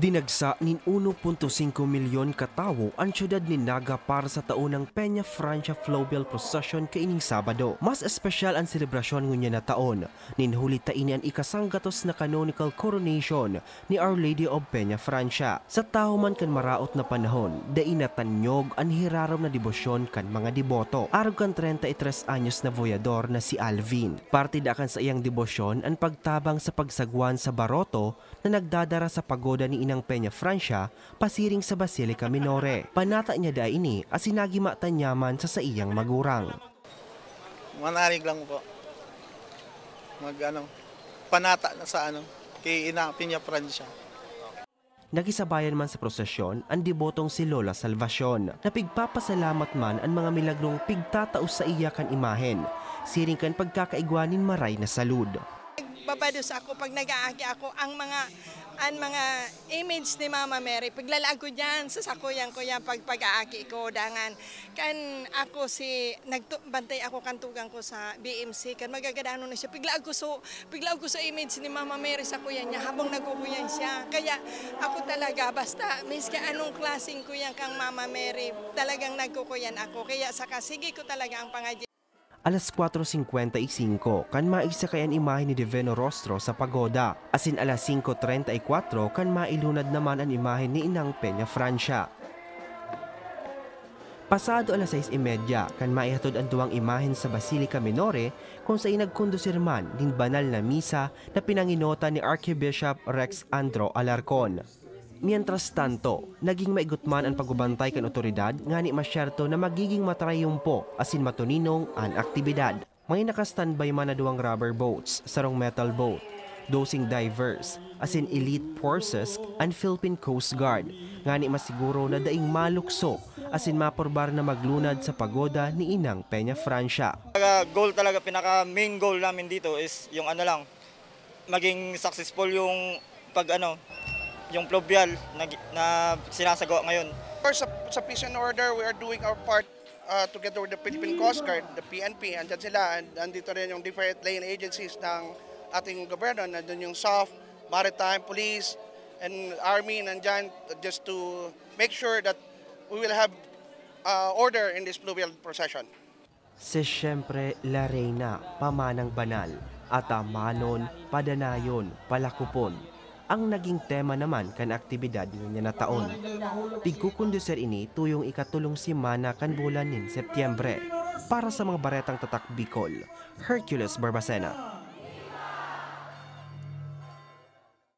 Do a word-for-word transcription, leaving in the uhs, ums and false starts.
Dinagsa nin uno punto singko milyon ka tawo an siyudad nin Naga para sa taonang Peña Francia Fluvial Procession kaining Sabado. Mas espesyal an selebrasyon ngunyan na taon, nin huli ta ini an ikasanggatos na canonical coronation ni Our Lady of Peña Francia. Sa tahaw man kan maraot na panahon, dai natanyog an hirarom na debosyon kan mga deboto. Arog kan treinta y tres anyos na voyador na si Alvin, parte da kan saiyang debosyon an pagtabang sa pagsagwan sa baroto na nagdadara sa pagoda ni Inang Peña Francia pasiring sa Basilica Minore. Panata niya daa ini asin nagimatan niya man sa saiyang magurang. Manarig lang po. Mag ano, panata na sa ano, kay Ina Peña Francia. Nakisabayan man sa prosesyon an debotong si Lola Salvacion, na pigpapasalamat man an mga milagrong pigtatao saiya kan imahen, siring kan pagkakaigwa nin maray na salud. Nagbabados ako pag nag-aaki ako ang mga an mga image ni Mama Mary. Piglalaag ko diyan sa sakuyan ko yan pag pag-aaki ko dangan kan ako si nagtu- bantay ako kan tugang ko sa B M C kan magagadanon na siya. Piglaag ko so piglaag ko sa image ni Mama Mary sa kuya niya habang nagkukuyan siya. Kaya ako talaga basta miski anong klaseng kuyan kang Mama Mary, talagang nagkukuyan ako. Kaya saka sige ko talaga ang pangadya. Alas kwatro singkwenta y singko kan maisakay an imahe ni Divino Rostro sa pagoda, asin alas singko treinta y kwatro kan mailunad naman an imahe ni Inang Peña Francia. Pasado alas sais y media kan maihatod an duwang imahen sa Basilica Minore, kung sain nagkondusir man nin banal na misa na pinangenotan ni Archbishop Rex Andro Alarcon. Mientras tanto, naging maigot man an pagbabantay kan otoridad ngani masyerto na magiging matrayumpo asin matuninong an aktibidad. May naka-standby man na duwang rubber boats, sarong metal boat, dosing divers, asin elite forces an Philippine Coast Guard, ngani masiguro na daing malukso asin mapurbar na maglunad sa pagoda ni Inang Peña Francia. Pinaka goal talaga, pinaka main goal namin dito is yung ano lang, maging successful yung pag ano, yung fluvial na, gi- na sinasagawa ngayon. Of course, sa, sa peace and order, we are doing our part uh, together with the Philippine Coast Guard, the P N P. Andyan sila, and andito rin yung different lane agencies ng ating gobyerno. Nandun yung soft, maritime, police, and army nandyan just to make sure that we will have uh, order in this fluvial procession. Si Siyempre La Reina, Pamanang Banal, Atamanon, Padanayon, Palakupon, ang naging tema naman kan aktibidad ngunyan na taon. Pigkukondusir ini tuyong ikatulong semana kan bulan nin Setyembre. Para sa mga baretang tatak Bicol, Hercules Barbacena.